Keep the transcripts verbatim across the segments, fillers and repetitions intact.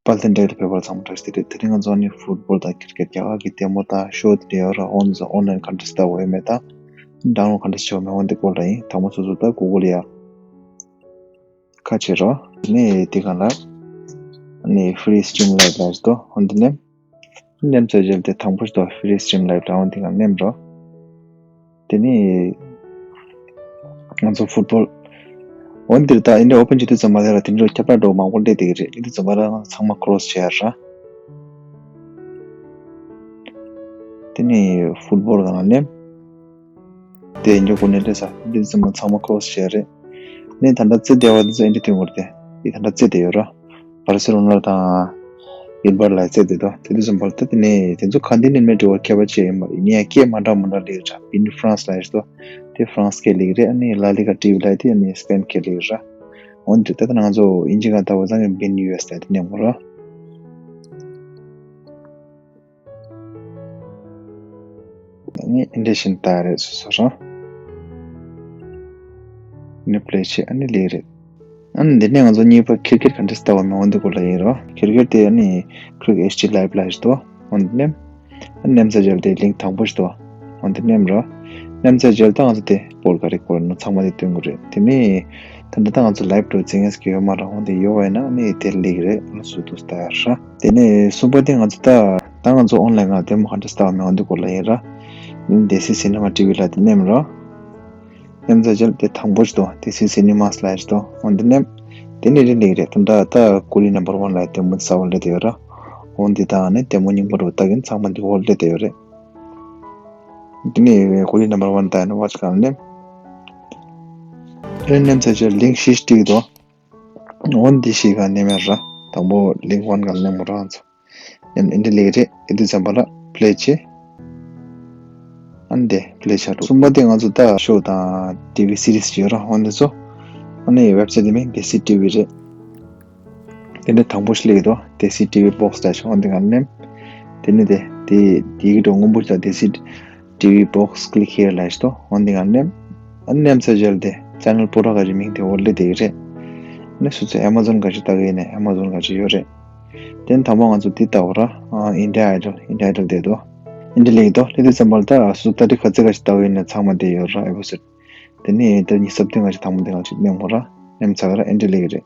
དཔལ་ལྡན་འབྲས་ལ་བོད་པ་ཚང་མ་བཀྲ་ཤིས་བདེ་ལེགས། དེ་རིང་ང་ཚོ་ནི་ཕུཊ་བོལ་དང་ཁིར་ཀེཊ་རྒྱ་གར་གྱི་ལྟད་མོ་དང་ཤོ་དེ་འདྲ་ཡོད་ར། འོ་ན་ཚོ་ཨོན་ལན་ག་འདྲ་ལྟ་དགོས་ཡོད་མེད་དང་ཌའུན་ལོཌ་ག་འདྲ་བྱེད་དགོས་མེད་འོ་འདི་སྐོར་ལ་ཡིན། དང་པོ་སོ་སོ་ད་གུ་གལ་ཡ་ཁ་ཕྱེ་རོགས། ནི་དེ་གང་ལ་ནི་ཧྥི་རི་སི་ཊིམ་ལའེབ་ལ་ཟེར་དོ། འོ་འདི་ནས་ནེམ་ཚ་ཇལ་དེ་དང་པོ་ཞིག་ཏོ། ཧྥི་རི་སི་ཊིམ་ལའེབ་ལ་འོ་འདི་གང་ནེམ་རོགས། དེ་ནི་ང་ཚོ་ཕུཊ་བོལ་འོན་ཏེ་ད་ཨིན་ཌི་ཡ་ཨོ་པན་བྱེད་དུས་ཙམ་པ་ལ་དེ་འདྲ་ཁྱབ་བསྒྲགས་འགྲོ་མང་པོ་སླེབས་བསྡད་ཀྱི་རེད། དེ་དུས་ཙམ་པ་ལ་ང་ཚང་མ་ཀོ་རོ་སི་བྱས་ར། དེ་ནི་ཕུཊ་བོལ་གང་ལ་ནེམ། དེ་ཡིན་རྒྱུ་གོ་ནས་སླེབས་ས་དེ་དུས་ཙམ་པ་ཚང་མ་ཀོ་རོ་སི་བྱས་རེད། ནི་ད་ལྟ་རྩེ་བདེ་བ་དེ་ཚོ་ཨིན་ཌི་ཡ་ཐོན་དགོས་རེད་དེ། དེ་ད་ལྟ་རྩེ་བདེ་ཡོད་ར། བར་སེ་ལོ་ན་དང་ཡིན་པར་ལ་རྩེ་དེ་དོ། དེ་དུས་ཙམ་པར་ད་དེ་ནས་དེ་ཚོ་ག་འདི་ནས་མེད་འགྲོ་བར་ཁྱད་པར་ཆེ་ཡིན་པ་ཡིན་ཡ་སྐད་མ་འདྲ་མ་འདྲ་ལེགས་ར། བིན་ཧྥ་རན་སི་ལ་ཡོད་དོ། དེ་ཧྥ་རན་སི་སྐད་ལེགས་རེད། ཨ་ནི་ལ་ལི་ག་ཊི་ཝི་ལ་དེ་ཨ་ནི་སི་པེན་སྐད་ལེགས་ར། འོན་ཏེ་ད་ལྟ་ང་ཚོ་ཨིན་ཇི་ག་ལྟ་བུ་ཚང་གི་བིན་ཡུ་ཨེས་ལ་དེ་ནས་མོ་ར། ནི་ཨིན་ཌི་ཡ་ཤིན་ཏ་རེད་སོ་སོ་རང་། ནི་པི་ལེ་བྱེད་ཨ་ནི་ལེགས་རེད། ཨ་ནི་འདི་ནས་ང་ཚོ་གཉིས་པ་ཁིར་ཀེཊ་ག་འདྲ་ལྟ་བ་མེད་འོ་འདི་སྐོར་ལ་ཡིན་རོ། ཁིར་ཀེཊ་དེ་ཨ་ནི་ཁྲིག་ཨེཆ་ཌི་ལའེབ་ལ་ཞིག་ཏོ། འོ་འདི་ནས་ཨ་ནེམ་ཚ་ཇལ་དེ་ལིང་ཐང་པོ་ཞིག་ཏོ། འོ་འདི་ནེམ་རོ། ནེམ་ཚ་ཇལ་ད་ང་ཚོ་དེ་སྤོལ་ག་རེ་སྐོར་ནོ་ཚང་མ་དེ་སྟོན་གི་རེད། དེ་ནས་ད་འདི་ད་ང་ཚོ་ལའེབ་འགྲོ་ཚིག་ངེས་ཀྱི་ཡོད་མ་ར། འོ་འདི་ཡོད་བས་ན་ཨ་ནི་དེ་ལེགས་རེད། ཨ་ནི་སུ་ཏུ་སྟ་ཡར་ར། དེ་ནས་གསུམ་པ་དེ་ང་ཚོ་ད་ད་ང་ཚོ་ཨོན་ལན་ང་ལྟད་མོ་ག་འདྲ་ལྟ་བ་མེད་འོ་འདི་སྐོར་ལ་ཡིན་ར། འདི་སི་སི་ནི་མ་ཊི་ཝི་ལ་དེ་ནེམ་རོ། ཉམས་ཚ་ཅལ་དེ་དང་པོ་ཞིག་ཏོ། དེ་སི་སི་ནི་མ་སི་ལ་ཞིག་ཏོ། འོན་ཏེ་ནེམ། དེ་ནི་རིན་ལེགས་རེད། དུམ་ད་ད་ཀུ་ལི་ནམ་བར་ཝན་ལ་དེ་མུ་ས་བ་ལེ་དེ་ཡོད་ར། འོན་ཏེ་ད་ནི་དེ་མོ་རྙིང་པ་རུ་ད་གིན་ཚང་མ་འདི་འོ་ལེ་དེ་ཡོད་རེད། དེ་ནི་ཀུ་ལི་ནམ་བར་ཝན་ད་ནི་ཝ་ཆ་གང་ནེམ། ཨེ་ཉམས་ཚ་ཅལ་ལིང་ཤིས་ཏིག་ཏོ། འོན་འདི་ཞིག་ག་ནེམ་ཡར་ར། དང་པོ་ལིང་ཝན་ག་ནེམ་རང་ཚོ། ཡང་ཨིན་དྲ་ལེགས་རེད། ཨེ་དུས་ཙམ་པ་ལ་པི་ལེ་བྱེད། ཨ་ནི་དེ་པི་ལེ་བྱ་འགྲོ། གསུམ་པ་དེ་ང་ཚོ་ད་ཤོ་དང་ཊི་ཝི་སི་རི་སི་ཡོད་ར། འོ་འདི་ཚོ་ཨ་ནི་ཝེབ་སའིཊ་དེ་མིང་དེ་སི་ཊི་ཝི་རེད། དེ་ནས་དང་པོ་ཞིག་ལེགས་འདུག་དེ་སི་ཊི་ཝི་བོག་སི་ལ་ཤོ་འོ་འདི་ག་ནེམ། དེ་ནི་དེ་དེ་དེ་གི་འགྲོ་སྔོན་པོ་ཞིག་དང་དེ་སི་ཊི་ཝི་བོག་སི་ཀི་ལིག་ཧི་ཡར་ལ་ཤོ་འོ་འདི་ག་ནེམ། ཨ་ནི་ནེམ་ཚ་ཅལ་དེ་ཅེ་ནལ་པོ་ར་ག་རི་མིང་དེ་འོ་ལེ་དེ་གི་རེད། ནི་སུ་ཚོ་ཨེ་མ་ཛོན་ག་ཞིག་ལྟ་གི་ཡིན་ནས་ཨེ་མ་ཛོན་ག་ཞིག་ཡོད་རེད། དེ་ནས་དང་པོ་ང་ཚོ་འདི་ལྟ་བུ་ར། ཨ་ཨིན་ཌི་ཡ་ཨའི་ཌལ། ཨིན་ཌི་ཡ་ཨའི་ཌལ་དེ་དོ། ཨིན་ཌི་ཡ་ལེགས་དོ། ལེགས་དུས་ཙམ་པ་ལ་ད་སུ་ད་དི་ཁ་ཚེ་ག་ཞིག་ལྟ་བུ་ཡིན་ན་ཚང་མ་དེ་ཡོད་ར། ཨེ་བོ་སེ། དེ་ནས་ད་ཉི་ཤུ་རྩ་བདུན་ག་ཞིག་དང་པོ་དེ་ག་ཞིག་ནེམ་མོ་ར། ནེམ་ཚ་ག་ར་ཨིན་ཌི་ཡ་ལེགས་རེད།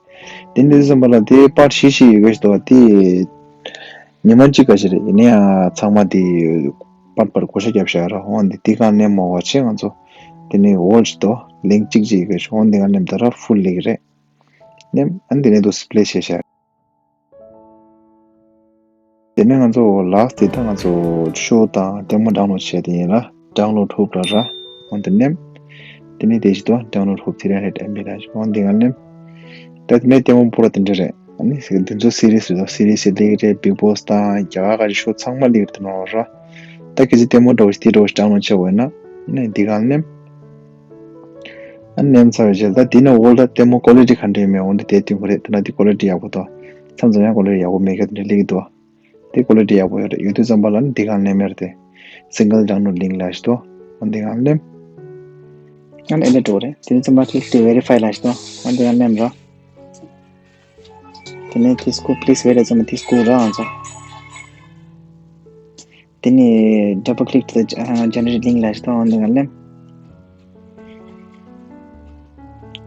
དེ་ནས་དུས་ཙམ་པ་ལ་དེ་པར་ཤི་ཤི་ཡོད་ག་ཞིག་དོ། དེ་ཉི་མ་གཅིག་ག་ཞིག་རེད། ཡིན་ན་ཡང་ཚང་མ་དེ་པར་པར་གོ་ཤ་རྒྱབ་ཤ་ར། འོ་འདི་དེ་ག་ནེམ་མོ་བ་ཆེ་ང་ཚོ། དེ་ནས་ཝོལ་ཞིག་དོ། ལིང་གཅིག་ཅིག་ཡོད་ག་ཞིག་འོ་འདི་ག་ནེམ་ད་ར་ཕུལ་ལེགས་རེད། ནེམ་ཨ་ནི་དེ་ནས་དུ་སི་པི་ལེ་བྱས་ཤ། དེ་ནས་ང་ཚོ་ལཱ་སི་ཊི་དེ་ད་ང་ཚོ་ཤོ་དང་ལྟད་མོ་ཌའུན་ལོཌ་བྱས་དེ་ཡིན་ལ། ཌའུན་ལོཌ་ཧུབ་ལ་ར། འོན་ཏེ་ནེམ། དེ་ནས་དེ་བཞིན་དུ་ཌའུན་ལོཌ་ཧུབ་ཐི་རི་ཧན་ཌྲེད་ཨེམ་བི་ལ་ཞིག་འོན་ཏེ་ང་ནེམ། ད་དེ་ནས་ལྟད་མོ་པོ་ར་དེ་འདྲ་རེད། ཨ་ནི་འདི་ཚོ་སི་རི་སི་རེད། སི་རི་སི་ལེགས་རེད། བིག་བོ་སི་དང་རྒྱ་གར་ག་རེ་ཤོ་ཚང་མ་ལེགས་རེད་ནོ་ར། ད་གི་ཚེ་ལྟད་མོ་འདྲ་བོ་ཞིག་དེ་འདྲ་བོ་ཞིག་ཌའུན་ལོཌ་བྱས་པ་ཡིན་ན། ཨ་ནི་འདི་གང་ནེམ། ཨ་ནེམ་ཚར་བའི་རྗེས་ལ་ད་དེ་ནས་འོ་ལ་ལྟད་མོ་ཀོ་ལི་ཊི་ག་འདྲ་ཡོད་མེད་འོ་འདི་དེ་སྟོན་གི་རེད། ད་ན་དེ་ཀོ་ལི་ཊི་ཡག་པོ་དང་། མཚམས་མཚམས་ཡང་ཀོ་ལི་ཊི་ཡག་པོ་མེད་མཁན་དེ་འདྲ་སླེབས་ཀྱི་འདུག་དེ་ཀོ་ལི་ཊི་ཡག་པོ་ཡོད་རེད། ཡོད་དུས་ཙམ་པ་ལ་ནི་འདི་གང་ནེམ་ཡོད་རེད་དེ། སིང་གལ་ཌའུན་ལོཌ་ལིང་ལ་ཞིག་ཏོ། འོ་འདི་གང་ནེམ། ཨ་ནི་ཨེ་འདྲ་འགྲོ་རེད། དེ་ནས་ཙམ་པ་ཀི་ལིག་ཊུ་ཝེ་རི་ཕའི་ལ་ཞིག་ཏོ། འོ་འདི་གང་ནེམ་རོ། དེ་ནས་དེ་སྐུ་པི་ལི་སི་ཝེ་ཊི་ཙམ་དེ་སྐུ་རང་ཚོ། དེ་ནས་double click to the uh, generate link ལ་ཞིག་ཏོ། འོ་འདི་གང་ནེམ།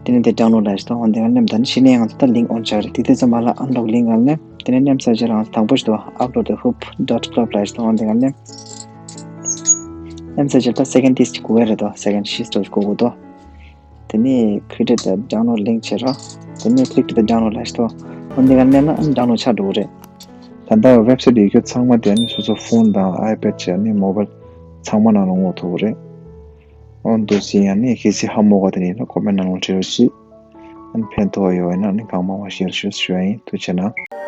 དེ་ནས་དེ་ཌའུན་ལོཌ་ལ་ཞིག་ཏོ། འོ་འདི་གང་ནེམ། ད་ནི་ཕྱི་ནས་ང་ཚོ་ད་ལིང་ཨོན་ཆགས་རེད། དེ་དུས་ཙམ་པ་ལ་unlock link གང་ནེམ། དེ་ནས་ནེམ་ཚར་རྗེས་ལ་ང་ཚོ་དང་པོ་ཞིག་ཏོ། upload the hoop dot club ལ་ཞིག་ཏོ། འོ་འདི་གང་ནེམ། ནེམ་ཚར་རྗེས་ད་སེ་ཀེན་ཌི་དེ་ཞིག་དགོས་རེད་དོ། སེ་ཀེན་ཌི་ཤིས་ཏོ་ཞིག་དགོས་དགོས་དོ། དེ་ནས་create the download link བྱེད་རོགས། དེ་ནས་click to the download ལ་ཞིག་ཏོ། འོ་འདི་ག་མནན་ན་ཨ་ནི་ཌའུན་ལོཌ་ཆགས་འགྲོ་གི་རེད། ད་ལྟ་ཝེབ་སའིཊ་ཡོད་རྒྱུ་ཚང་མ་དེ་ནི་སོ་སོ་ཕོན་དང་ཨའི་པེཌ་བྱས་ནི་མོ་བཱའིལ་ཚང་མ་ནང་ལ་འོང་ཐུབ་ཀྱི་རེད། འོ་འདུག་སེ་ཡང་ནི་གལ་སྲིད་ཧ་མ་གོ་བ་དེ་ནི་ཡིན་ན་ཀོ་མེན་ཊི་ནང་ལ་བྲིས་རོགས་གྱིས། ཨ་ནི་ཕན་ཐོགས་ཡོད་ན་ནི་གང་མང་བ་ཤེར་ཞུ་ཞུ་ཡ་ཡིན། ཐུགས་རྗེ་གནང་།